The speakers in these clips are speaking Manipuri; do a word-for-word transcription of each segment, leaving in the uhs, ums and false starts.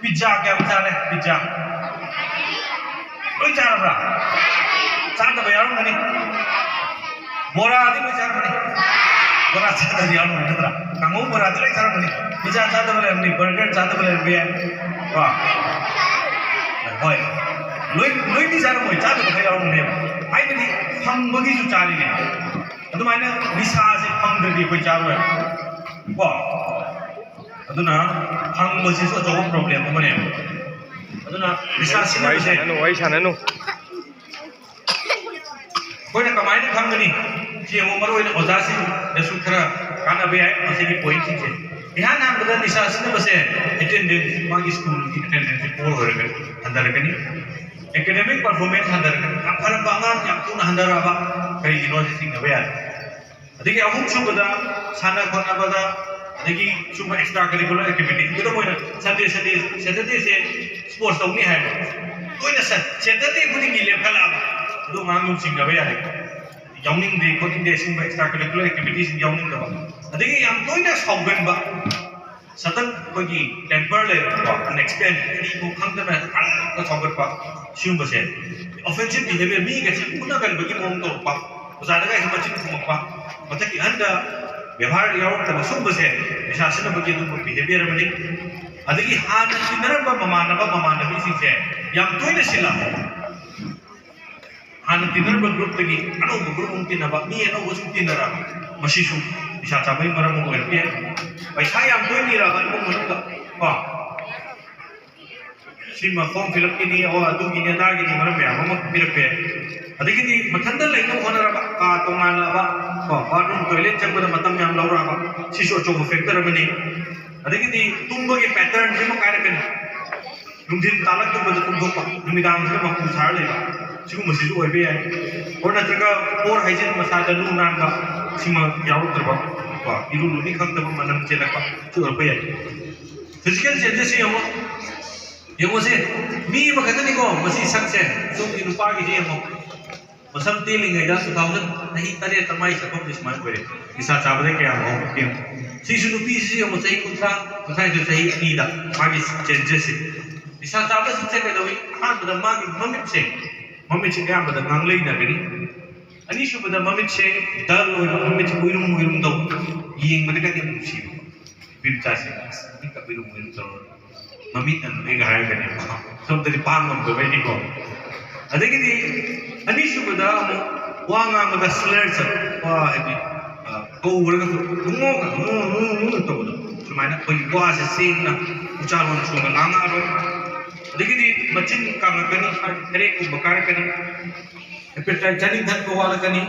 ꯄꯤꯖꯥ ꯀꯌꯥꯝ ꯆꯥꯔꯦ? ꯄꯤꯖꯥ ꯂꯣꯏ ꯆꯥꯔꯕ꯭ꯔꯥ? ꯆꯥꯗꯕ ꯌꯥꯎꯔꯝꯒꯅꯤ꯫ ꯕꯣꯔꯥꯗꯤ ꯂꯣꯏ ꯆꯥꯔꯝꯒꯅꯤ꯫ ꯕꯣꯔꯥ ꯆꯥꯗꯕ ꯌꯥꯎꯔꯝꯒꯅꯤ ꯅꯠꯇ꯭ꯔꯥ? ꯀꯥꯡꯍꯧ ꯕꯣꯔꯥꯗꯤ ꯂꯣꯏ ꯆꯥꯔꯝꯒꯅꯤ꯫ ꯄꯤꯖꯥ ꯆꯥꯗꯕ ꯂꯩꯔꯝꯒꯅꯤ, ꯕꯔꯒꯔ ꯆꯥꯗꯕ ꯂꯩꯔꯝꯕ ꯌꯥꯏ꯫ ꯀꯣ? ꯍꯣꯏ꯫ ꯂꯣꯏ, ꯂꯣꯏꯗꯤ ꯆꯥꯔꯝꯃꯣꯏ, ꯆꯥꯗꯕ ꯈꯔ ꯌꯥꯎꯔꯝꯒꯅꯦꯕ꯫ ꯍꯥꯏꯕꯗꯤ ꯐꯪꯕꯒꯤꯁꯨ ꯆꯥꯔꯤꯅꯦ꯫ ꯑꯗꯨꯃꯥꯏꯅ ꯅꯤꯁꯥꯁꯦ ꯐꯪꯗ꯭ꯔꯗꯤ ꯑꯩꯈꯣꯏ ꯆꯥꯔꯣꯏ꯫ ꯀꯣ? ꯑꯗꯨꯅ ꯐꯪꯕꯁꯤꯁꯨ ꯑꯆꯧꯕ ꯄ꯭ꯔꯣꯕ꯭ꯂꯦꯝ ꯑꯃꯅꯦꯕ꯫ ꯑꯗꯨꯅ ꯅꯤꯁꯥ ꯋꯥꯔꯤ ꯁꯤꯖꯤꯟꯅꯕꯁꯦ ꯁꯥꯟꯅꯅꯨ, ꯋꯥꯔꯤ ꯁꯥꯟꯅꯅꯨ꯫ ꯑꯩꯈꯣꯏꯅ ꯀꯃꯥꯏꯅ ꯈꯪꯒꯅꯤ? ꯁꯤ ꯌꯦꯡꯉꯣ, ꯃꯔꯨ ꯑꯣꯏꯅ ꯑꯣꯖꯥꯁꯤꯡꯗꯁꯨ ꯈꯔ ꯀꯥꯟꯅꯕ ꯌꯥꯏ ꯃꯁꯤꯒꯤ ꯄꯣꯏꯟꯁꯤꯡꯁꯦ꯫ ꯏꯍꯥꯟ ꯍꯥꯟꯕꯗ ꯅꯤꯁꯥ ꯁꯤꯖꯤꯟꯅꯕꯁꯦ ꯑꯦꯇꯦꯟꯗꯦꯟꯁ, ꯃꯥꯒꯤ ꯁ꯭ꯀꯨꯜꯒꯤ ꯑꯦꯇꯦꯟꯗꯦꯟꯁꯁꯦ ꯄꯣꯔ ꯑꯣꯏꯔꯒꯅꯤ, ꯍꯟꯊꯔꯛꯀꯅꯤ꯫ Academic performance ꯍꯟꯊꯔꯛꯀꯅꯤ꯫ ꯌꯥꯝ ꯐꯔꯝꯕ ꯑꯉꯥꯡ ꯌꯥꯝ ꯊꯨꯅ ꯍꯟꯊꯔꯛꯑꯕ ꯀꯔꯤꯒꯤꯅꯣ ꯁꯤ ꯆꯤꯡꯅꯕ ꯌꯥꯏ꯫ ꯑꯗꯒꯤ ꯑꯍꯨꯝꯁꯨꯕꯗ ꯁꯥꯟꯅ ꯈꯣꯠꯅꯕꯗ, ꯑꯗꯒꯤ ꯁꯨꯝꯕ ꯑꯦꯛꯁꯇ꯭ꯔꯥ ꯀꯔꯤꯀꯨꯂꯔ ꯑꯦꯛꯇꯤꯚꯤꯇꯤ, ꯈꯨꯗꯝ ꯑꯣꯏꯅ ꯁꯟꯗꯦ, ꯁꯟꯗꯦ, ꯁꯦꯇꯔꯗꯦꯁꯦ ꯁ꯭ꯄꯣꯔꯠꯁ ꯇꯧꯅꯤ ꯍꯥꯏꯕ, ꯂꯣꯏꯅ ꯁꯠ-, ꯁꯦꯇꯔꯗꯦ ꯈꯨꯗꯤꯡꯒꯤ ꯂꯦꯞꯈꯠꯂꯛꯑꯕ, ꯑꯗꯨ ꯑꯉꯥꯡꯗꯨ ꯆꯤꯡꯅꯕ ꯌꯥꯔꯦ꯫ ꯌꯥꯎꯅꯤꯡꯗꯦ ꯈꯣꯠꯅꯤꯡꯗꯦ ꯁꯤꯒꯨꯝꯕ ꯑꯦꯛꯁꯇ꯭ꯔꯥ ꯀꯔꯤꯀꯨꯂꯔ ꯑꯦꯛꯇꯤꯚꯤꯇꯤꯁꯤꯡ ꯌꯥꯎꯅꯤꯡꯗꯕ, ꯑꯗꯒꯤ ꯌꯥꯝ ꯇꯣꯏꯅ ꯁꯥꯎꯒꯟꯕ, ꯁꯗꯟ ꯑꯩꯈꯣꯏꯒꯤ ꯇꯦꯝꯄꯔ ꯂꯩꯔꯒꯀꯣ, ꯑꯟꯑꯦꯛꯁꯄꯦꯛꯇꯦꯗ ꯀꯔꯤꯒꯨꯝꯕ ꯈꯪꯗꯅ ꯍꯦꯛꯇ ꯄꯪ ꯁꯥꯎꯒꯠꯄ, ꯁꯤꯒꯨꯝꯕꯁꯦ ꯑꯣꯐꯦꯟꯁꯤꯞ ꯕꯤꯍꯦꯕꯤꯌꯔ, ꯃꯤꯒꯁꯦ ꯐꯨꯅꯒꯟꯕꯒꯤ ꯃꯑꯣꯡ ꯇꯧꯔꯛꯄ, ꯑꯣꯖꯥꯗꯒ ꯍꯦꯛꯇ ꯃꯆꯤꯟ ꯈꯨꯝꯃꯛꯄ, ꯃꯊꯛꯀꯤ ꯑꯍꯟꯗ ꯕꯦꯕꯥꯔ ꯌꯥꯎꯔꯛꯇꯕ, ꯁꯤꯒꯨꯝꯕꯁꯦ ꯅꯤꯁꯥ ꯁꯤꯖꯤꯟꯅꯕꯒꯤ ꯑꯗꯨꯒꯨꯝꯕ ꯕꯤꯍꯦꯕꯤꯌꯔ ꯑꯃꯅꯤ꯫ ꯑꯗꯒꯤ ꯍꯥꯟꯅ ꯇꯤꯟꯅꯔꯝꯕ ꯃꯃꯥꯟꯅꯕ ꯃꯃꯥꯟꯅꯕꯤꯁꯤꯡꯁꯦ ꯌꯥꯝ ꯇꯣꯏꯅ ꯁꯤꯜꯂꯛꯄ, ꯍꯥꯟꯅ ꯇꯤꯟꯅꯔꯝꯕ ꯒ꯭ꯔꯨꯞꯇꯒꯤ ꯑꯅꯧꯕ ꯒ꯭ꯔꯨꯞ ꯑꯃꯨꯛ ꯇꯤꯟꯅꯕ, ꯃꯤ ꯑꯅꯧꯕ ꯁꯨꯝ ꯇꯤꯟꯅꯔꯛꯑꯕ, ꯃꯁꯤꯁꯨ ꯅꯤꯁꯥ ꯆꯥꯕꯒꯤ ꯃꯔꯝ ꯑꯃ ꯑꯣꯏꯔꯛꯄ ꯌꯥꯏ꯫ ꯄꯩꯁꯥ ꯌꯥꯝ ꯇꯣꯏꯅ ꯅꯤꯔꯛꯑꯕ ꯏꯃꯨꯡ ꯃꯅꯨꯡꯗ ꯀꯣ, ꯁꯤꯃ ꯐꯣꯔꯝ ꯐꯤꯜ ꯑꯞꯀꯤꯅꯤ, ꯑꯣ ꯑꯗꯨꯒꯤꯅꯤ ꯑꯗꯥꯒꯤꯅꯤ, ꯃꯔꯝ ꯃꯌꯥꯝ ꯑꯃ ꯄꯤꯔꯛꯄ ꯌꯥꯏ꯫ ꯑꯗꯒꯤꯗꯤ ꯃꯊꯟꯇ ꯂꯩꯅꯕ ꯍꯣꯠꯅꯔꯕ, ꯀꯥ ꯇꯣꯉꯥꯜꯂꯛꯑꯕ, ꯀꯣ, ꯕꯥꯠꯔꯨꯝ ꯇꯣꯏꯂꯦꯠ ꯆꯪꯕꯗ ꯃꯇꯝ ꯌꯥꯝ ꯂꯧꯔꯛꯑꯕ, ꯁꯤꯁꯨ ꯑꯆꯧꯕ ꯐꯦꯛꯇꯔ ꯑꯃꯅꯤ꯫ ꯑꯗꯒꯤꯗꯤ ꯇꯨꯝꯕꯒꯤ ꯄꯦꯇꯔꯟꯁꯤꯃ ꯀꯥꯏꯔꯛꯀꯅꯤ꯫ ꯅꯨꯡꯊꯤꯟ ꯇꯥꯂꯛ ꯇꯨꯝꯕꯗ ꯇꯨꯝꯊꯣꯛꯄ, ꯅꯨꯃꯤꯗꯥꯡꯁꯤꯗ ꯃꯄꯨ ꯁꯥꯔ ꯂꯩꯕ, ꯁꯤꯒꯨꯝꯕꯁꯤꯁꯨ ꯑꯣꯏꯕ ꯌꯥꯏ꯫ ꯑꯣꯔ ꯅꯠꯇ꯭ꯔꯒ ꯄꯣꯔ ꯍꯥꯏꯖꯤꯟ, ꯃꯁꯥꯗ ꯂꯨ ꯅꯥꯟꯕ, ꯁꯤꯃ ꯌꯥꯎꯔꯛꯇ꯭ꯔꯕ, ꯀꯣ, ꯏꯔꯨ ꯂꯨꯅꯤ ꯈꯪꯗꯕ, ꯃꯅꯝ ꯆꯦꯜꯂꯛꯄ, ꯁꯤ ꯑꯣꯏꯔꯛꯄ ꯌꯥꯏ꯫ ꯐꯤꯖꯤꯀꯦꯜ ꯆꯦꯟꯖꯦꯁꯁꯦ ꯌꯦꯡꯉꯣ, ꯌꯦꯡꯉꯣꯁꯦ, ꯃꯤ ꯑꯃꯈꯛꯇꯅꯤꯀꯣ ꯃꯁꯤ ꯁꯛꯁꯦ, ꯁꯣꯝꯒꯤ ꯅꯨꯄꯥꯒꯤꯁꯦ ꯌꯦꯡꯉꯣ, ꯃꯁꯝ ꯇꯦꯜꯂꯤꯉꯩꯗ two thousand, ꯆꯍꯤ ꯇꯔꯦꯠꯇ ꯃꯥꯏ ꯁꯛꯐꯝꯁꯦ ꯁꯨꯃꯥꯏꯅ ꯑꯣꯏꯔꯦ꯫ ꯅꯤꯁꯥ ꯆꯥꯕꯗꯩ ꯀꯌꯥꯝ ꯍꯧꯔꯛꯀꯦ ꯌꯦꯡꯉꯣ꯫ ꯁꯤꯁꯨ ꯅꯨꯄꯤꯁꯤꯁꯨ ꯌꯦꯡꯉꯨ, ꯆꯍꯤ ꯀꯨꯟꯊ꯭ꯔꯥ, ꯀꯨꯟꯊ꯭ꯔꯥꯅꯤꯊꯣꯏ, ꯆꯍꯤ ꯑꯅꯤꯗ ꯃꯥꯒꯤ changes ꯁꯦ꯫ ꯅꯤꯁꯥ ꯆꯥꯕꯁꯤꯡꯁꯦ ꯀꯩꯗꯧꯏ? ꯑꯍꯥꯟꯕꯗ ꯃꯥꯒꯤ ꯃꯃꯤꯠꯁꯦ, ꯃꯃꯤꯠꯁꯦ ꯑꯌꯥꯝꯕꯗ ꯉꯥꯡꯂꯩꯅꯕꯤꯅꯤ꯫ ꯑꯅꯤꯁꯨꯕꯗ ꯃꯃꯤꯠꯁꯦ dull ꯑꯣꯏꯕ, ꯃꯃꯤꯠꯁꯦ ꯎꯏꯔꯨꯝ ꯎꯏꯔꯨꯝ ꯇꯧꯕ, ꯌꯦꯡꯕꯗꯒꯗꯤ ꯌꯥꯝ ꯅꯨꯡꯁꯤꯕ꯫ ꯅꯨꯄꯤ ꯃꯆꯥꯁꯦ ꯑꯁ ꯃꯃꯤꯠꯀ ꯎꯏꯔꯨꯝ ꯎꯏꯔꯨꯝ ꯇꯧꯔꯒ ꯃꯃꯤꯠꯅ ꯅꯣꯛꯑꯦꯒ ꯍꯥꯏꯔꯒꯅꯦꯕꯀꯣ꯫ ꯁꯣꯝꯗꯗꯤ ꯄꯥꯡ ꯉꯝꯗꯕꯩꯅꯤꯀꯣ꯫ ꯑꯗꯒꯤꯗꯤ ꯑꯅꯤꯁꯨꯕꯗ ꯑꯃꯨꯛ ꯋꯥ ꯉꯥꯡꯕꯗ slur ꯆꯠꯄ, ꯍꯥꯏꯗꯤ, ꯑ, ꯀꯧꯈ꯭ꯔꯒꯁꯨ ꯉꯣ, ꯉꯣ, ꯉꯣ, ꯉꯣ ꯇꯧꯕꯗꯣ꯫ ꯁꯨꯃꯥꯏꯅ ꯑꯩꯈꯣꯏꯒꯤ ꯋꯥꯁꯦ ꯁꯦꯡꯅ ꯎꯆꯥꯔꯣꯟ ꯁꯨꯅ ꯉꯥꯡꯉꯛꯑꯔꯣꯏ꯫ ꯑꯗꯒꯤꯗꯤ ꯃꯆꯤꯟ ꯀꯥꯡꯉꯛꯀꯅꯤ, ꯍꯥꯏꯗꯤ ꯊꯔꯦꯛꯀꯨꯝꯕ ꯀꯥꯔꯛꯀꯅꯤ꯫ Appetite, ꯆꯥꯅꯤꯡ ꯊꯛꯄ ꯋꯥꯠꯂꯛꯀꯅꯤ,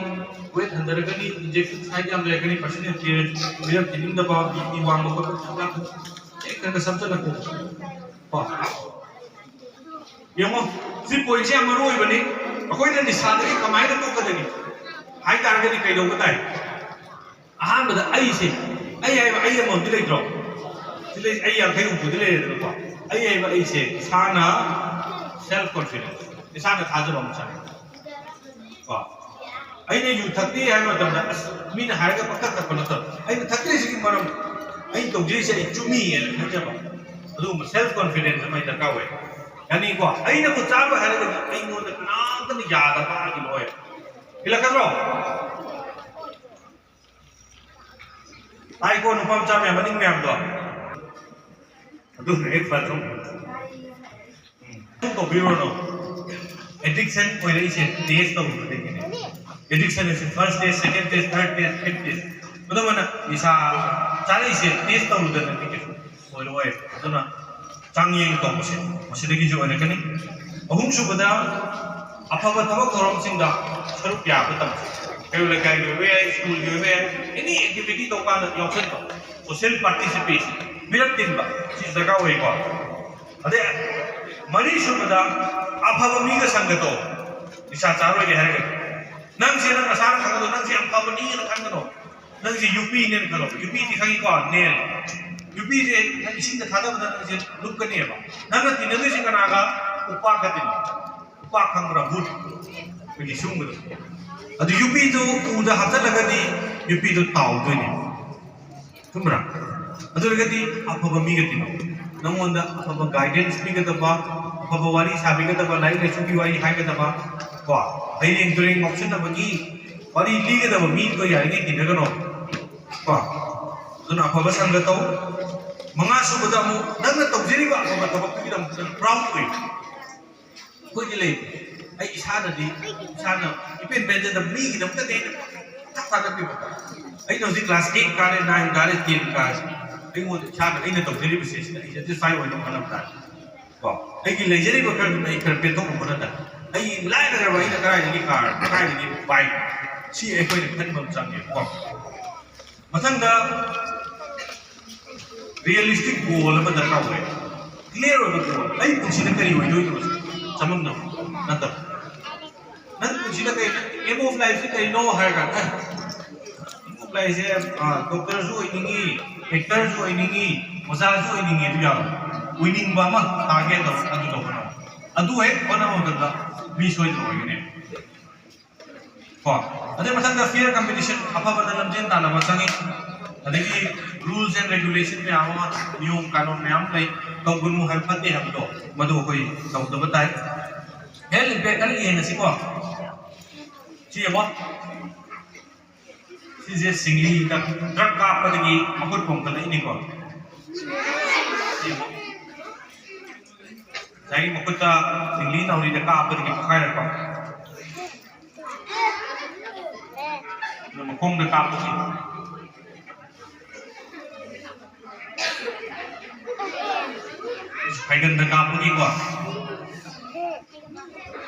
weight ꯍꯟꯊꯔꯛꯀꯅꯤ, injection side ꯌꯥꯝ ꯂꯩꯔꯛꯀꯅꯤ, personal appearance, ꯃꯤꯔꯛ ꯇꯤꯟꯅꯤꯡꯗꯕ, BP ꯋꯥꯡꯕ ꯈꯣꯠꯄ ꯌꯥꯝ ꯍꯦꯛ ꯈꯔ ꯈꯔ ꯁꯞꯆꯜꯂꯛꯄ꯫ ꯀꯣ? ꯌꯦꯡꯉꯣ, ꯁꯤ point ꯁꯦ ꯌꯥꯝ ꯃꯔꯨ ꯑꯣꯏꯕꯅꯤ꯫ ꯑꯩꯈꯣꯏꯅ ꯅꯤꯁꯥꯗꯒꯤ ꯀꯃꯥꯏꯅ ꯇꯣꯛꯀꯗꯒꯦ ꯍꯥꯏ ꯇꯥꯔꯒꯗꯤ ꯀꯩꯗꯧꯕ ꯇꯥꯏ? ꯑꯍꯥꯟꯕꯗ ꯑꯩꯁꯦ, ꯑꯩ ꯍꯥꯏꯕ ꯑꯩ ꯑꯃꯃꯝꯗꯤ ꯂꯩꯇ꯭ꯔꯣ? ꯁꯤ ꯂꯩ, ꯑꯩ ꯌꯥꯡꯈꯩ ꯍꯨꯝꯐꯨꯗꯤ ꯂꯩꯔꯦꯗꯅꯀꯣ꯫ ꯑꯩ ꯍꯥꯏꯕ ꯑꯩꯁꯦ ꯏꯁꯥꯅ self confidence, ꯏꯁꯥꯅ ꯊꯥꯖꯕ ꯑꯃ ꯆꯪꯉꯦ꯫ ꯀꯣ? ꯑꯩꯅ ꯌꯨ ꯊꯛꯇꯦ ꯍꯥꯏꯕ ꯃꯇꯝꯗ, ꯑꯁ, ꯃꯤꯅ ꯍꯥꯏꯔꯒ ꯄꯪꯊꯛ ꯊꯛꯄ ꯅꯠꯇꯕ, ꯑꯩꯅ ꯊꯛꯇ꯭ꯔꯤꯁꯤꯒꯤ ꯃꯔꯝ, ꯑꯩꯅ ꯇꯧꯖꯔꯤꯁꯦ ꯑꯩ ꯆꯨꯝꯃꯤ ꯍꯥꯏꯅ ꯈꯟꯖꯕ, ꯑꯗꯨꯒꯨꯝꯕ self confidence ꯑꯃ ꯑꯩ ꯗꯔꯀꯥꯔ ꯑꯣꯏ꯫ ꯌꯥꯅꯤꯀꯣ? ꯑꯩꯅꯕꯨ ꯆꯥꯔꯣꯏ ꯍꯥꯏꯔꯒꯗꯤ ꯑꯩꯉꯣꯟꯗ ꯀꯅꯥꯝꯇꯅ ꯌꯥꯗꯕ ꯍꯥꯏꯒꯤ ꯂꯣꯏ ꯏꯜꯂꯛꯀꯗ꯭ꯔꯣ? ꯇꯥꯏꯀꯣ, ꯅꯨꯄꯥ ꯃꯆꯥ ꯃꯌꯥꯝ, ꯃꯅꯤꯡ ꯃꯌꯥꯝꯗꯣ? ꯑꯗꯨꯅ ꯍꯦꯛ ꯐꯗꯧ꯫ ꯎꯝ꯫ ꯑꯗꯨꯝ ꯇꯧꯕꯤꯔꯨꯔꯅꯨ꯫ Addiction ꯑꯣꯏꯔꯛꯏꯁꯦ test ꯇꯧꯔꯨꯕꯗꯒꯤꯅꯦ꯫ Addiction ꯍꯥꯏꯁꯦ first test, second test, third test, fifth test꯫ ꯈꯨꯗꯝ ꯑꯣꯏꯅ ꯅꯤꯁꯥ ꯆꯥꯔꯛꯏꯁꯦ test ꯇꯧꯔꯨꯗꯅꯗꯤ ꯀꯩꯁꯨ ꯑꯣꯏꯔꯛꯑꯣꯏ꯫ ꯑꯗꯨꯅ ꯆꯥꯡꯌꯦꯡ ꯇꯧꯕꯁꯦ ꯃꯁꯤꯗꯒꯤꯁꯨ ꯑꯣꯏꯔꯛꯀꯅꯤ꯫ ꯑꯍꯨꯝꯁꯨꯕꯗ, ꯑꯐꯕ ꯊꯕꯛ ꯊꯧꯔꯝꯁꯤꯡꯗ ꯁꯔꯨꯛ ꯌꯥꯕ ꯇꯝꯁꯤ꯫ ꯀꯩꯔꯣꯜ ꯂꯩꯀꯥꯏꯒꯤ ꯑꯣꯏꯕ ꯌꯥꯏ, ꯁ꯭ꯀꯨꯜꯒꯤ ꯑꯣꯏꯕ ꯌꯥꯏ, any activity ꯇꯧꯀꯥꯟꯗ ꯌꯥꯎꯁꯟꯕ꯫ Social participation, ꯃꯤꯔꯛ ꯇꯤꯟꯕ, ꯁꯤ ꯗꯔꯀꯥꯔ ꯑꯣꯏꯀꯣ꯫ ꯑꯗꯩ ꯃꯔꯤꯁꯨꯕꯗ, ꯑꯐꯕ ꯃꯤꯒ ꯁꯪꯒ ꯇꯧ꯫ ꯅꯤꯁꯥ ꯆꯥꯔꯣꯏꯒꯦ ꯍꯥꯏꯔꯒꯗꯤ ꯅꯪꯁꯦ ꯅꯪ ꯅꯁꯥꯅ ꯈꯪꯒꯗꯧ, ꯅꯪꯁꯦ ꯌꯥꯝ ꯐꯕ ꯃꯤꯅ ꯈꯟꯒꯅꯣ꯫ ꯅꯪꯁꯦ ꯌꯨꯄꯤꯅꯦꯅ ꯈꯜꯂꯣ, ꯌꯨꯄꯤꯗꯤ ꯈꯪꯉꯤꯀꯣ, ꯅꯦꯜ꯫ ꯌꯨꯄꯤꯁꯦ ꯅꯪ ꯏꯁꯤꯡꯗ ꯊꯥꯗꯕꯗ ꯅꯪꯁꯦ ꯂꯨꯞꯀꯅꯦꯕ꯫ ꯅꯪꯅ ꯇꯤꯟꯅꯗꯣꯏꯁꯦ ꯀꯅꯥꯒ? ꯎꯄꯥꯛꯀ ꯇꯤꯟꯅꯧ꯫ ꯎꯄꯥꯛ ꯈꯪꯕ꯭ꯔꯥ? ꯕꯨꯠ꯫ ꯑꯩꯈꯣꯏꯒꯤ ꯁꯨꯝꯕꯗꯣ꯫ ꯑꯗꯨ ꯌꯨꯄꯤꯗꯨ ꯎꯗ ꯍꯥꯞꯆꯜꯂꯒꯗꯤ ꯌꯨꯄꯤꯗꯨ ꯇꯥꯎꯗꯣꯏꯅꯦ꯫ ꯆꯨꯝꯕ꯭ꯔꯥ? ꯑꯗꯨ ꯑꯣꯏꯔꯒꯗꯤ ꯑꯐꯕ ꯃꯤꯒ ꯇꯤꯟꯅꯧ꯫ ꯅꯪꯉꯣꯟꯗ ꯑꯐꯕ ꯒꯥꯏꯗꯦꯟꯁ ꯄꯤꯒꯗꯕ, ꯑꯐꯕ ꯋꯥꯔꯤ ꯁꯥꯕꯤꯒꯗꯕ, ꯂꯥꯏꯔꯤꯛ ꯂꯥꯏꯁꯨꯒꯤ ꯋꯥꯔꯤ ꯍꯥꯏꯒꯗꯕ, ꯀꯣ, ꯍꯩꯔꯦꯡ ꯇꯨꯔꯦꯡ ꯉꯥꯎꯁꯤꯟꯅꯕꯒꯤ ꯋꯥꯔꯤ ꯂꯤꯒꯗꯕ ꯃꯤꯗꯣ ꯌꯥꯔꯤꯉꯩ ꯇꯤꯟꯅꯒꯅꯣ꯫ ꯀꯣ, ꯑꯗꯨꯅ ꯑꯐꯕ ꯁꯪꯒ ꯇꯧ꯫ ꯃꯉꯥ ꯁꯨꯕꯗ ꯑꯃꯨꯛ ꯅꯪꯅ ꯇꯧꯖꯔꯤꯕ ꯑꯐꯕ ꯊꯕꯛꯇꯨꯒꯤꯗꯃꯛꯇ ꯄ꯭ꯔꯥꯎꯗ ꯑꯣꯏ꯫ ꯑꯩꯈꯣꯏꯗꯤ ꯂꯩ꯫ ꯑꯩ ꯏꯁꯥꯅꯗꯤ, ꯏꯁꯥꯅ ꯏꯄꯦꯟ ꯄꯦꯟꯖꯗꯕ ꯃꯤꯒꯤꯗꯃꯛꯇꯗꯤ ꯑꯩꯅ ꯄꯪꯊꯥ ꯊꯥꯒꯠꯄꯤꯕ꯫ ꯑꯩꯅ ꯍꯧꯖꯤꯛ ꯀ꯭ꯂꯥꯁ ꯑꯩꯠ ꯀꯥꯔꯦ, ꯅꯥꯏꯟ ꯀꯥꯔꯦ, ꯇꯦꯟ ꯀꯥꯔꯦ, ꯑꯩꯉꯣꯟꯗ ꯏꯁꯥꯅ ꯑꯩꯅ ꯇꯧꯖꯔꯤꯕꯁꯦ ꯁꯤꯗ ꯑꯩ ꯁꯦꯇꯤꯁꯐꯥꯏ ꯑꯣꯏꯅꯕ ꯍꯣꯠꯅꯕ ꯇꯥꯔꯦ꯫ ꯀꯣ, ꯑꯩꯒꯤ ꯂꯩꯖꯔꯤꯕ ꯈꯔꯗꯨꯅ ꯑꯩ ꯈꯔ ꯄꯦꯟꯊꯣꯛꯅꯕ ꯍꯣꯠꯅ ꯇꯥꯔꯦ꯫ ꯑꯩ ꯂꯥꯏꯔꯔꯕ ꯑꯩꯅ ꯀꯗꯥꯏꯗꯒꯤ ꯀꯥꯔ, ꯀꯗꯥꯏꯗꯒꯤ ꯕꯥꯏꯛ, ꯁꯤ ꯑꯩꯈꯣꯏꯅ ꯈꯟꯕ ꯑꯃ ꯆꯪꯉꯦꯕꯀꯣ꯫ ꯃꯊꯪꯗ ꯔꯤꯌꯦꯂꯤꯁꯇꯤꯛ ꯒꯣꯜ ꯑꯃ ꯗꯔꯀꯥꯔ ꯑꯣꯏ꯫ ꯀ꯭ꯂꯤꯌꯥꯔ ꯑꯣꯏꯕ ꯒꯣꯜ, ꯑꯩ ꯄꯨꯟꯁꯤꯗ ꯀꯔꯤ ꯑꯣꯏꯗꯣꯏꯅꯣ? ꯆꯃꯝꯅꯕ ꯅꯠꯇꯕ, ꯅꯪ ꯄꯨꯟꯁꯤꯗ ꯀꯔꯤ, ꯑꯦꯝ ꯑꯣꯐ ꯂꯥꯏꯐꯁꯤ ꯀꯔꯤꯅꯣ ꯍꯥꯏꯔꯒ, ꯑꯦꯝ ꯑꯣꯐ ꯂꯥꯏꯐꯁꯦ ꯗꯣꯛꯇꯔꯁꯨ ꯑꯣꯏꯅꯤꯡꯉꯤ, ꯑꯦꯛꯇꯔꯁꯨ ꯑꯣꯏꯅꯤꯡꯉꯤ, ꯑꯣꯖꯥꯁꯨ ꯑꯣꯏꯅꯤꯡꯉꯤ, ꯑꯗꯨ ꯌꯥꯔꯣꯏ꯫ ꯑꯣꯏꯅꯤꯡꯕ ꯑꯃ ꯇꯥꯔꯒꯦꯠ ꯇꯧ, ꯑꯗꯨ ꯇꯧꯒꯗꯕ꯫ ꯑꯗꯨ ꯍꯦꯛ ꯍꯣꯠꯅꯕ ꯃꯇꯝꯗ ꯃꯤ ꯁꯣꯏꯗꯅ ꯑꯣꯏꯒꯅꯤ꯫ ꯀꯣ, ꯑꯗꯩ ꯃꯊꯪꯗ ꯐꯤꯌꯔ ꯀꯝꯄꯤꯇꯤꯁꯟ, ꯑꯐꯕꯗ ꯂꯝꯖꯦꯟ ꯇꯥꯟꯅꯕ ꯆꯪꯉꯤ꯫ ꯑꯗꯒꯤ ꯔꯨꯜꯁ ꯑꯦꯟ ꯔꯦꯒꯨꯂꯦꯁꯟ ꯃꯌꯥꯝ ꯑꯃ, ꯅꯤꯌꯣꯝ ꯀꯥꯅꯣꯟ ꯃꯌꯥꯝ ꯑꯃ ꯂꯩ, ꯇꯧꯒꯅꯨ ꯍꯥꯏꯕ ꯐꯠꯇꯦ ꯍꯥꯏꯕꯗꯣ, ꯃꯗꯨ ꯑꯩꯈꯣꯏ ꯇꯧꯗꯕ ꯇꯥꯏ꯫ ꯍꯦꯜꯊ ꯏꯝꯄꯦꯛ ꯈꯔ ꯌꯦꯡꯉꯁꯤꯀꯣ꯫ ꯁꯤ ꯌꯦꯡꯉꯣ, ꯁꯤꯁꯦ ꯁꯤꯡꯂꯤꯗ ꯗ꯭ꯔꯛ ꯀꯥꯞꯄꯗꯒꯤ ꯃꯈꯨꯠ ꯄꯣꯝꯈꯠꯂꯛꯏꯅꯤꯀꯣ꯫ ꯁꯤ ꯌꯦꯡꯉꯣ, ꯉꯁꯥꯏꯒꯤ ꯃꯈꯨꯠꯇ ꯁꯤꯡꯂꯤ ꯅꯥꯎꯔꯤꯗ ꯀꯥꯞꯄꯗꯒꯤ ꯄꯣꯈꯥꯏꯔꯛꯄ꯫ ꯑꯗꯨ ꯃꯈꯣꯡꯗ ꯀꯥꯞꯄꯒꯤ, ꯐꯩꯒꯟꯗ ꯀꯥꯞꯄꯒꯤꯀꯣ꯫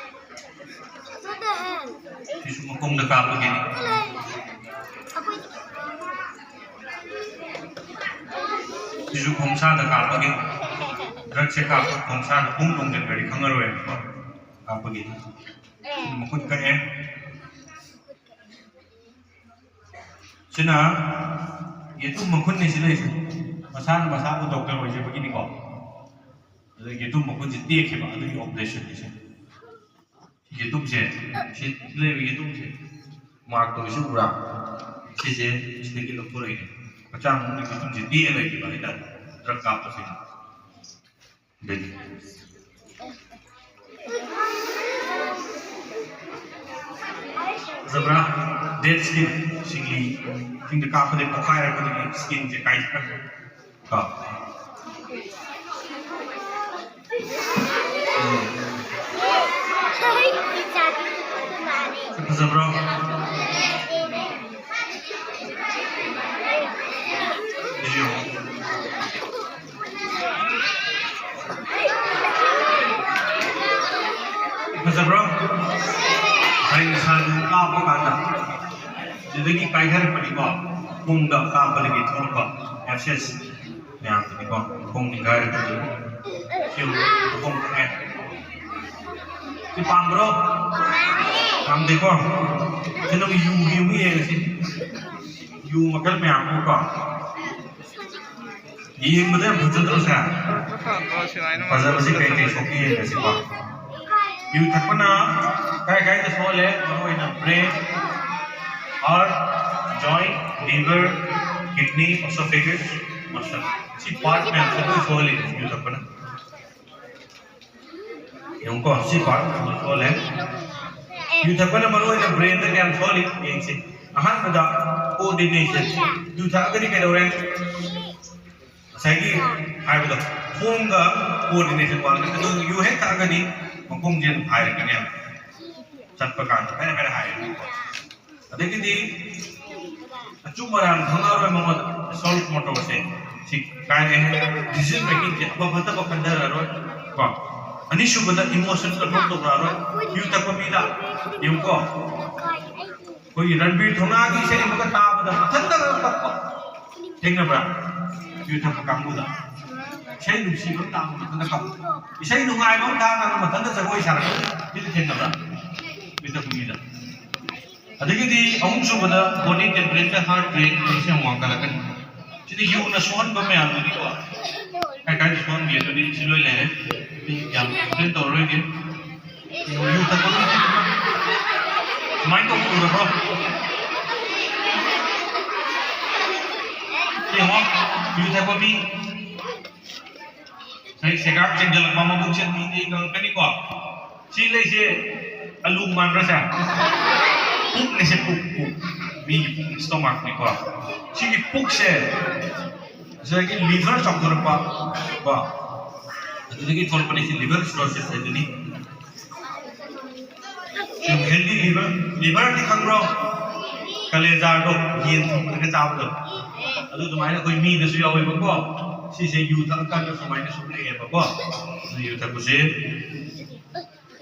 ꯁꯤꯁꯨ ꯃꯈꯣꯡꯗ ꯀꯥꯞꯄꯒꯤꯅꯤ꯫ ꯁꯤꯁꯨ ꯈꯣꯡꯁꯥꯗ ꯀꯥꯞꯄꯒꯤ꯫ ꯗ꯭ꯔꯛꯁꯦ ꯀꯥꯞꯄ ꯈꯣꯡꯁꯥꯗ ꯄꯨꯡ ꯇꯣꯡꯁꯤꯟꯈ꯭ꯔꯗꯤ ꯈꯪꯉꯔꯣꯏꯕꯀꯣ꯫ ꯀꯥꯞꯄꯒꯤꯅꯤ꯫ ꯃꯈꯨꯠ ꯀꯛꯑꯦ꯫ ꯁꯤꯅ ꯌꯦꯇꯨꯝ ꯃꯈꯨꯟꯅꯤ ꯁꯤ ꯂꯩꯁꯦ꯫ ꯃꯁꯥꯅ ꯃꯁꯥꯕꯨ ꯗꯣꯛꯇꯔ ꯑꯣꯏꯖꯕꯒꯤꯅꯤꯀꯣ꯫ ꯑꯗ ꯌꯦꯇꯨꯝ ꯃꯈꯨꯟꯁꯦ ꯇꯦꯛꯈꯤꯕ, ꯑꯗꯨꯒꯤ ꯑꯣꯄꯔꯦꯁꯟꯅꯤ ꯁꯦ꯫ ꯌꯦꯇꯨꯝꯁꯦ, ꯁꯤ ꯂꯩꯕ ꯌꯦꯇꯨꯝꯁꯦ, ꯃꯥꯔꯛ ꯇꯧꯔꯤꯁꯤ ꯎꯕ꯭ꯔꯥ? ꯁꯤꯁꯦ ꯁꯤꯗꯒꯤ ꯂꯧꯊꯣꯔꯛꯏꯅꯦ꯫ ꯍꯛꯆꯥꯡ ꯃꯅꯨꯡꯒꯤ ꯁꯤꯁꯇꯝꯁꯦ ꯇꯦꯛꯑ ꯂꯩꯈꯤꯕ ꯍꯥꯏꯇꯥꯔꯦ, ꯗ꯭ꯔꯒ ꯀꯥꯞꯄꯁꯤꯅ꯫ ꯑꯗꯨꯅꯤ꯫ ꯐꯖꯕ꯭ꯔꯥ? ꯗꯦꯠ ꯁ꯭ꯀꯤꯟ, ꯁꯤꯡꯂꯤ, ꯁꯤꯡꯗ ꯀꯥꯞꯄꯗꯒꯤ ꯄꯣꯈꯥꯏꯔꯛꯄꯗꯒꯤ ꯁ꯭ꯀꯤꯟꯁꯦ ꯀꯥꯏꯊꯔꯛꯄ꯫ ꯀꯣ꯫ ꯎꯝ꯫ ꯐꯖꯕ꯭ꯔꯣ? ꯐꯖꯕ꯭ꯔꯣ? ꯍꯌꯦꯡ ꯏꯁꯥꯗꯨ ꯀꯥꯞꯄ ꯀꯥꯟꯗ ꯑꯗꯨꯗꯒꯤ ꯀꯥꯏꯊꯔꯛꯄꯅꯤꯀꯣ, ꯄꯨꯡꯗ ꯀꯥꯞꯄꯗꯒꯤ ꯊꯣꯛꯂꯛꯄ ꯑꯦꯞꯁꯦꯁ ꯃꯌꯥꯝꯗꯨꯅꯤꯀꯣ, ꯄꯨꯡ ꯅꯤꯡꯈꯥꯏꯔꯛꯄꯗꯨ꯫ ꯁꯤ ꯄꯨꯡ ꯈꯛꯑꯦ꯫ ꯁꯤ ꯄꯥꯝꯕ꯭ꯔꯣ? ꯄꯥꯝꯗꯦꯀꯣ? ꯁꯤ ꯅꯪ ꯌꯨꯒꯤ ꯑꯃꯨꯛ ꯌꯦꯡꯉꯁꯤ꯫ ꯌꯨ ꯃꯈꯜ ꯃꯌꯥꯝ ꯑꯃꯀꯣ꯫ ꯌꯦꯡꯕꯗ ꯌꯥꯝ ꯐꯖꯗ꯭ꯔꯣ ꯁꯦ? ꯐꯖꯕꯁꯤ ꯀꯩ ꯀꯩ ꯁꯣꯛꯀꯦ ꯌꯦꯡꯉꯁꯤꯀꯣ꯫ ꯌꯨ ꯊꯛꯄꯅ ꯀꯥꯏ ꯀꯥꯏꯗ ꯁꯣꯛꯍꯜꯂꯦ? ꯃꯔꯨꯑꯣꯏꯅ brain, heart, joint, liver, kidney, esophagus, muscle꯫ ꯁꯤ part ꯃꯌꯥꯝꯁꯦ ꯂꯣꯏ ꯁꯣꯛꯍꯜꯂꯤ ꯌꯨ ꯊꯛꯄꯅ꯫ ꯌꯦꯡꯉꯨꯀꯣ, ꯁꯤ part ꯁꯣꯛꯍꯜꯂꯦ꯫ ꯌꯨ ꯊꯛꯄꯅ ꯃꯔꯨꯑꯣꯏꯅ brainꯗ ꯀꯌꯥꯝ ꯁꯣꯛꯍꯜꯂꯤ ꯌꯦꯡꯁꯤ꯫ ꯑꯍꯥꯟꯕꯗ coordination꯫ ꯌꯨ ꯊꯛꯑꯒꯗꯤ ꯀꯩꯗꯧꯔꯦ? ꯉꯁꯥꯏꯒꯤ ꯍꯥꯏꯕꯗꯣ, ꯈꯣꯡꯒ coordination ꯋꯥꯠꯂꯛꯀꯅꯤ꯫ ꯑꯗꯨ ꯌꯨ ꯍꯦꯛ ꯊꯛꯑꯒꯗꯤ ꯃꯈꯣꯡꯁꯦ ꯑꯗꯨꯝ ꯍꯥꯏꯔꯛꯀꯅꯦꯕ꯫ ꯆꯠꯄ ꯀꯥꯟꯗ ꯐꯔꯦ ꯐꯔꯦ ꯍꯥꯏꯔꯦ꯫ ꯑꯗꯒꯤꯗꯤ ꯑꯆꯨꯝ ꯑꯔꯥꯟ ꯈꯪꯉꯛꯑꯔꯣꯏ ꯃꯉꯣꯟꯗ꯫ Self motorꯁꯦ ꯁꯤ ꯀꯥꯏꯔꯦ꯫ Decision makingꯁꯦ ꯑꯐ ꯐꯠꯇꯕ ꯈꯟꯊꯔꯔꯣꯏ ꯀꯣ꯫ ꯑꯅꯤꯁꯨꯕꯗ emotion control ꯇꯧꯔꯛꯑꯔꯣꯏ꯫ ꯌꯨ ꯊꯛꯄ ꯃꯤꯗ ꯌꯦꯡꯉꯨꯀꯣ꯫ ꯑꯩꯈꯣꯏꯒꯤ ꯔꯟꯕꯤꯔ ꯊꯧꯅꯥꯒꯤ ꯏꯁꯩ ꯑꯃꯒ ꯇꯥꯕꯗ ꯃꯊꯟꯇꯒ ꯀꯞꯄ ꯊꯦꯡꯅꯕ꯭ꯔꯥ? ꯌꯨ ꯊꯛꯄ ꯀꯥꯡꯕꯨꯗ ꯏꯁꯩ ꯅꯨꯡꯁꯤꯕ ꯑꯃ ꯇꯥꯕ ꯃꯊꯟꯇ ꯀꯞꯄ, ꯏꯁꯩ ꯅꯨꯡꯉꯥꯏꯕ ꯑꯃ ꯇꯥꯔꯒ ꯃꯊꯟꯇ ꯖꯒꯣꯏ ꯁꯥꯔꯛꯄ, ꯁꯤꯗꯤ ꯊꯦꯡꯅꯕ꯭ꯔꯥ? ꯌꯨ ꯊꯛꯄ ꯃꯤꯗ꯫ ꯑꯗꯒꯤꯗꯤ ꯑꯍꯨꯝ ꯁꯨꯕꯗ body temperature, heart rate, ꯑꯁꯤ ꯌꯥꯝ ꯋꯥꯡꯈꯠꯂꯛꯀꯅꯤ꯫ ꯁꯤꯗꯤ ꯌꯨꯅ ꯁꯣꯛꯍꯟꯕ ꯃꯌꯥꯝꯗꯨꯅꯤꯀꯣ꯫ ꯀꯥꯏ ꯀꯥꯏꯗ ꯁꯣꯛꯍꯟꯒꯦ ꯑꯗꯨꯗꯤ ꯁꯤ ꯂꯣꯏ ꯂꯩꯔꯦ꯫ ꯑꯩ ꯌꯥꯝ explain ꯇꯧꯔꯔꯣꯏꯒꯦ꯫ ꯌꯨ ꯊꯛꯄ ꯃꯤꯗꯤ ꯁꯨꯃꯥꯏꯅ ꯇꯧꯕ ꯎꯔꯕ꯭ꯔꯣ? ꯌꯨ ꯊꯛꯄ ꯃꯤ, ꯉꯁꯥꯏ ꯁꯦꯒꯥꯛ ꯆꯦꯟꯖꯜꯂꯛꯄ, ꯃꯕꯨꯛꯁꯦ ꯇꯤ ꯇꯤ ꯀꯪꯉꯛꯀꯅꯤꯀꯣ꯫ ꯁꯤ ꯂꯩꯁꯦ ꯑꯂꯨ ꯃꯥꯟꯕ꯭ꯔꯥ ꯁꯦ? ꯄꯨꯛꯅꯦ ꯁꯦ, ꯄꯨꯛ, ꯄꯨꯛ꯫ ꯃꯤꯒꯤ ꯄꯨꯛ, stomachꯅꯤꯀꯣ꯫ ꯁꯤꯒꯤ ꯄꯨꯛꯁꯦ ꯉꯁꯥꯏꯒꯤ liver ꯆꯥꯎꯊꯣꯔꯛꯄ ꯀꯣ, ꯑꯗꯨꯗꯒꯤ ꯊꯣꯛꯂꯛꯄꯅꯤ ꯁꯤ liver cirrhosis ꯍꯥꯏꯗꯨꯅꯤ꯫ ꯁꯨꯝ healthy liver, liverꯗꯤ ꯈꯪꯕ꯭ꯔꯣ? ꯀꯂꯦꯖꯥꯗꯣ, ꯌꯦꯟ ꯊꯣꯡꯕꯗꯒ ꯆꯥꯕꯗꯣ꯫ ꯑꯗꯨ ꯑꯗꯨꯃꯥꯏꯅ ꯑꯩꯈꯣꯏ ꯃꯤꯗꯁꯨ ꯌꯥꯎꯋꯦꯕꯀꯣ꯫ ꯁꯤꯁꯦ ꯌꯨ ꯊꯛꯑꯀꯥꯟꯗ ꯁꯨꯃꯥꯏꯅ ꯁꯨꯝ ꯂꯩꯌꯦꯕꯀꯣ꯫ ꯑꯗꯨ ꯌꯨ ꯊꯛꯄꯁꯦ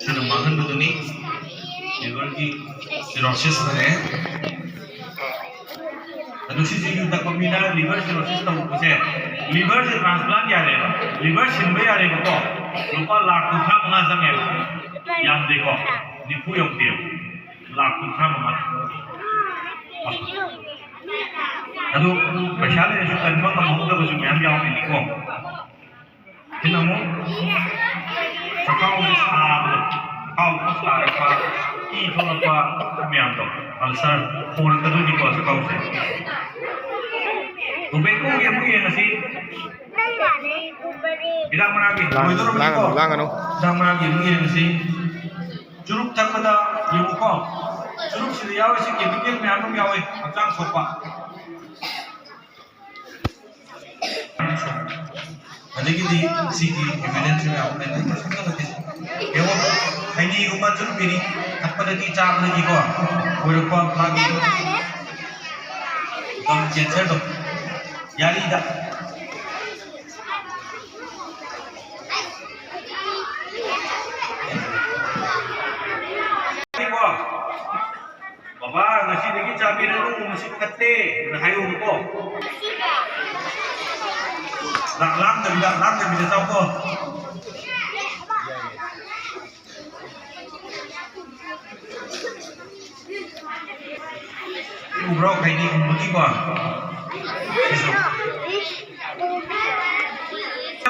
ꯁꯤꯅ ꯃꯥꯡꯍꯟꯕꯗꯨꯅꯤ꯫ Liverꯒꯤ cirrhosis ꯐꯔꯦ꯫ ꯑꯗꯨ ꯁꯤꯁꯦ ꯌꯨ ꯊꯛꯄ ꯃꯤꯅ liver cirrhosis ꯇꯧꯕꯁꯦ, liverꯁꯦ transplant ꯌꯥꯔꯦꯕ, liver ꯁꯤꯟꯕ ꯌꯥꯔꯦꯕꯀꯣ꯫ ꯂꯨꯄꯥ ꯂꯥꯈ ꯀꯨꯟꯊ꯭ꯔꯥ ꯃꯉꯥ ꯆꯪꯉꯦꯕ꯫ ꯌꯥꯝꯗꯦꯀꯣ, ꯅꯤꯐꯨ ꯌꯧꯗꯦꯕ, ꯂꯥꯈ ꯀꯨꯟꯊ꯭ꯔꯥ ꯃꯉꯥ꯫ ꯑꯗꯨ ꯄꯩꯁꯥ ꯂꯩꯔꯁꯨ ꯀꯟꯕ ꯉꯝꯍꯧꯗꯕꯁꯨ ꯃꯌꯥꯝ ꯌꯥꯎꯔꯤꯅꯤꯀꯣ꯫ ꯁꯤꯅ ꯑꯃꯨꯛ ꯆꯈꯥꯎꯒꯤ ꯁꯥꯕꯗꯣ, ꯆꯈꯥꯎ ꯁꯥꯔꯛꯄ, ꯏ ꯊꯣꯛꯂꯛꯄ ꯃꯌꯥꯝꯗꯣ, ulcer ꯍꯣꯔꯛꯀꯗꯣꯏꯅꯤꯀꯣ ꯆꯈꯥꯎꯁꯦ꯫ Tobaccoꯒꯤ ꯑꯃꯨꯛ ꯌꯦꯡꯉꯁꯤ꯫ ꯍꯤꯗꯥꯛ ꯃꯅꯥꯒꯤ ꯂꯥꯡ-, ꯂꯣꯏꯗꯧꯔꯕꯅꯤꯀꯣ꯫ ꯂꯥꯡꯒꯅꯨ, ꯂꯥꯡꯒꯅꯨ꯫ ꯍꯤꯗꯥꯛ ꯃꯅꯥꯒꯤ ꯑꯃꯨꯛ ꯌꯦꯡꯉꯁꯤ꯫ ꯆꯨꯔꯨꯞ ꯊꯛꯄꯗ ꯌꯦꯡꯉꯨꯀꯣ꯫ ꯆꯨꯔꯨꯞꯁꯤꯗ ꯌꯥꯎꯔꯤꯁꯤ chemical ꯃꯌꯥꯝ ꯑꯃ ꯌꯥꯎꯋꯤ, ꯍꯛꯆꯥꯡ ꯁꯣꯛꯄ꯫ ꯑꯗꯒꯤꯗꯤ ꯁꯤꯒꯤ evidence ꯃꯌꯥꯝ ꯑꯃ ꯂꯩ꯫ ꯌꯦꯡꯉꯣ, ꯈꯩꯅꯤꯒꯨꯝꯕ ꯆꯨꯔꯨꯞ ꯕꯤꯔꯤ ꯊꯛꯄꯗꯒꯤ, ꯆꯥꯕꯗꯒꯤꯀꯣ ꯑꯣꯏꯔꯛꯄ ꯃꯥꯒꯤ gum cancerꯗꯣ, ꯌꯥꯔꯤꯗ꯫ ꯀꯣ, "ꯕꯕꯥ, ꯉꯁꯤꯗꯒꯤ ꯆꯥꯕꯤꯔꯅꯨ, ꯃꯁꯤ ꯐꯠꯇꯦ" ꯅ ꯍꯥꯏꯌꯣꯕꯀꯣ꯫ ꯂꯥ-, ꯂꯥꯡꯗꯕꯤꯗ, ꯂꯥꯡꯗꯕꯤꯗ ꯆꯥꯎꯀꯣ꯫ ꯎꯕ꯭ꯔꯣ? ꯈꯩꯅꯤ ꯍꯨꯟꯕꯒꯤꯀꯣ꯫ ꯁꯤꯁꯨ꯫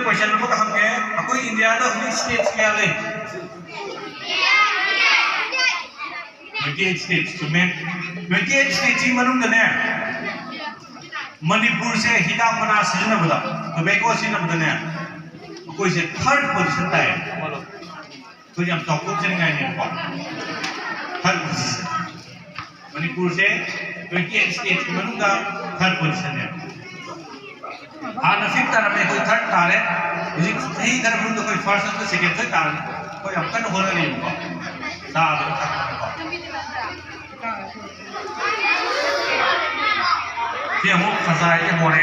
Question ꯑꯃꯒ ꯍꯪꯒꯦ꯫ ꯑꯩꯈꯣꯏ ꯏꯟꯗꯤꯌꯥꯗ ꯍꯧꯖꯤꯛ states ꯀꯌꯥ ꯂꯩ? Twenty eight states, ꯆꯨꯝꯃꯦ꯫ Twenty eight statesꯀꯤ ꯃꯅꯨꯡꯗꯅꯦ, ꯃꯅꯤꯄꯨꯔꯁꯦ ꯍꯤꯗꯥꯛ ꯃꯅꯥ ꯁꯤꯖꯤꯟꯅꯕꯗ, ꯇꯣꯕꯦꯀꯣ ꯁꯤꯖꯤꯟꯅꯕꯗꯅꯦ, ꯑꯩꯈꯣꯏꯁꯦ ꯊꯥꯔꯠ ꯄꯣꯖꯤꯁꯟ ꯇꯥꯏꯌꯦ꯫ ꯑꯩꯈꯣꯏ ꯌꯥꯝ ꯆꯥꯎꯊꯣꯛꯆꯅꯤꯡꯉꯥꯏꯅꯦꯕꯀꯣ, ꯊꯥꯔꯠ ꯄꯣꯖꯤꯁꯟ꯫ ꯃꯅꯤꯄꯨꯔꯁꯦ ꯇ꯭ꯋꯦꯟꯇꯤ ꯑꯩꯠ ꯁ꯭ꯇꯦꯠꯀꯤ ꯃꯅꯨꯡꯗ ꯊꯥꯔꯠ ꯄꯣꯖꯤꯁꯟꯅꯦꯕ꯫ ꯍꯥꯟꯅ ꯐꯤꯐ ꯇꯥꯔꯝꯃꯦ, ꯑꯩꯈꯣꯏ ꯊꯥꯔꯠ ꯇꯥꯔꯦ꯫ ꯍꯧꯖꯤꯛ ꯆꯍꯤ ꯈꯔ ꯃꯅꯨꯡꯗ ꯑꯩꯈꯣꯏ ꯐꯥꯔꯁ ꯅꯠꯇ꯭ꯔ ꯁꯦꯀꯦꯟ ꯁꯣꯏ ꯇꯥꯔꯅꯤ꯫ ꯑꯩꯈꯣꯏ ꯌꯥꯝ ꯀꯟꯅ ꯍꯣꯠꯅꯔꯤꯕꯀꯣ, ꯆꯥꯗꯅ ꯊꯛꯇꯅꯀꯣ꯫ ꯁꯤ ꯑꯃꯨꯛ ꯈꯖꯥꯏꯁꯦ ꯍꯣꯔꯦ꯫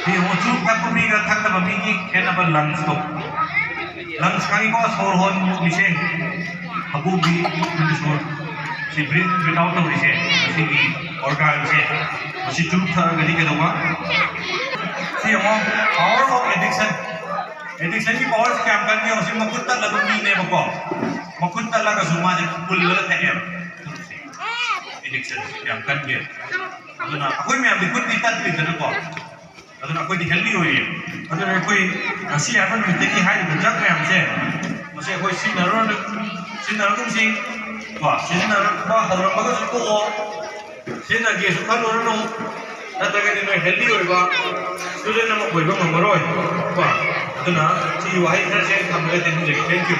ꯁꯤ ꯑꯃꯨꯛ ꯆꯨꯔꯨꯞ ꯊꯛꯄ ꯃꯤꯒ ꯊꯛꯇꯕ ꯃꯤꯒꯤ ꯈꯦꯠꯅꯕ, ꯂꯪꯁꯇꯣ꯫ ꯂꯪꯁ ꯈꯪꯉꯤꯀꯣ? ꯁꯣꯔ ꯍꯣꯟꯕ ꯃꯤꯁꯦ, ꯍꯀꯨꯝꯒꯤ ꯁꯣꯔ꯫ ꯁꯤ ꯕ꯭ꯔꯤꯠ, ꯕ꯭ꯔꯤꯠ ꯑꯥꯎꯠ ꯇꯧꯔꯤꯁꯦ, ꯃꯁꯤꯒꯤ ꯑꯣꯔꯒꯥꯟꯁꯦ, ꯃꯁꯤ ꯆꯨꯔꯨꯞ ꯊꯛꯑꯒꯗꯤ ꯀꯩꯗꯧꯕ? ꯁꯤ ꯌꯦꯡꯉꯣ, power of addiction꯫ Addictionꯒꯤ powerꯁꯦ ꯀꯌꯥꯝ ꯀꯟꯒꯦ ꯌꯦꯡꯉꯣ꯫ ꯁꯤ ꯃꯈꯨꯠ ꯇꯠꯂꯕ ꯃꯤꯅꯦꯕꯀꯣ, ꯃꯈꯨꯠ ꯇꯠꯂꯒꯁꯨ ꯃꯥꯁꯦ ꯄꯨꯜꯂꯒ ꯊꯛꯑꯦꯕ꯫ Addictionꯁꯦ ꯀꯌꯥꯝ ꯀꯟꯒꯦ꯫ ꯑꯗꯨꯅ ꯑꯩꯈꯣꯏ ꯃꯌꯥꯝꯗꯤ ꯈꯨꯠꯇꯤ ꯇꯠꯇ꯭ꯔꯤꯗꯅꯀꯣ, ꯑꯗꯨꯅ ꯑꯩꯈꯣꯏꯗꯤ healthy ꯑꯣꯏꯌꯦ꯫ ꯑꯗꯨꯅ ꯑꯩꯈꯣꯏ ꯉꯁꯤ ꯍꯥꯏꯕ ꯅꯨꯃꯤꯠꯇꯒꯤ ꯍꯥꯏꯔꯤꯕ drug ꯃꯌꯥꯝꯁꯦ, ꯃꯁꯤ ꯑꯩꯈꯣꯏ ꯁꯤꯖꯤꯟꯅꯔꯨꯔꯅꯨ, ꯁꯤꯖꯤꯟꯅꯔꯒꯨꯝꯁꯤ꯫ ꯀꯣ, ꯁꯤꯖꯤꯟꯅꯕ ꯍꯧꯔꯝꯃꯒꯁꯨ ꯇꯣꯛꯑꯣ, ꯁꯤꯖꯤꯟꯅꯒꯦꯁꯨ ꯈꯜꯂꯨꯔꯅꯨ꯫ ꯅꯠꯇ꯭ꯔꯒꯗꯤ ꯅꯣꯏ healthy ꯑꯣꯏꯕ student ꯑꯃ ꯑꯣꯏꯕ ꯉꯝꯃꯔꯣꯏ꯫ ꯀꯣ, ꯑꯗꯨꯅ ꯁꯤꯒꯤ ꯋꯥꯍꯩ ꯈꯔꯁꯦ ꯑꯩ ꯊꯝꯃꯒ ꯇꯦꯟꯖꯒꯦ꯫ Thank you꯫